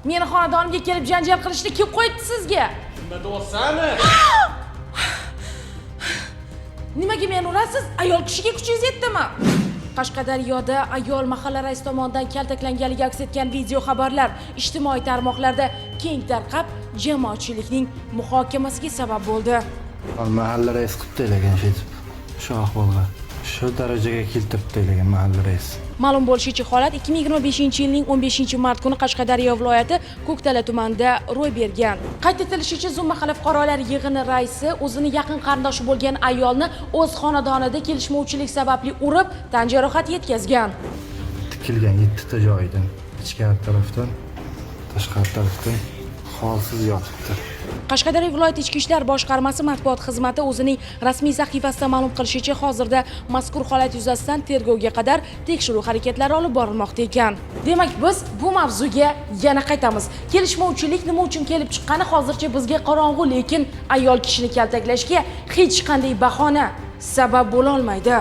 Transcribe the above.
Meni xonadonimga kelib janjal qilishni kim qo'yibdi sizga? Nima deyapsan? Nimaga meni urasiz? Ayol kishiga kuchingiz yetdimi? Qashqadaryoda ayol mahalla raisi tomonidan kaltaklanganligi aks etgan video xabarlar ijtimoiy tarmoqlarda keng tarqab, jamoatchilikning muhokamasiga sabab bo'ldi. Mahalla raisi qilibdi lekin shu etib shu ahvolga, shu darajaga keltiribdi lekin mahalla raisi. Ma'lum bo'lishicha, holat 2025-yilning 15-mart kuni Qashqadaryo viloyati Ko'ktala tumanida ro'y bergan. Qayd etilishicha, Zum mahalla fuqarolar yig'ini raisi o'zini yaqin qarindoshi bo'lgan ayolni o'z xonadonida kelishmovchilik sababli urib, tan jarohati yetkazgan. Tikilgan yettita joyidan, ichkari tarafdan, tashqari tarafdan holsiz yotibdi. Qashqadaryo viloyati Ichki ishlar boshqarmasi matbuot xizmati o'zining rasmiy sahifasida ma'lum qilishicha, hozirda mazkur holat yuzasidan tergovga qadar tekshiruv harakatlari olib borilmoqda ekan. Demak, biz bu mavzuga yana qaytamiz. Kelishmovchilik nima uchun kelib chiqqani hozircha bizga qorong'u, lekin ayol kishini kaltaklashga hech qanday bahona sabab bo'la olmaydi.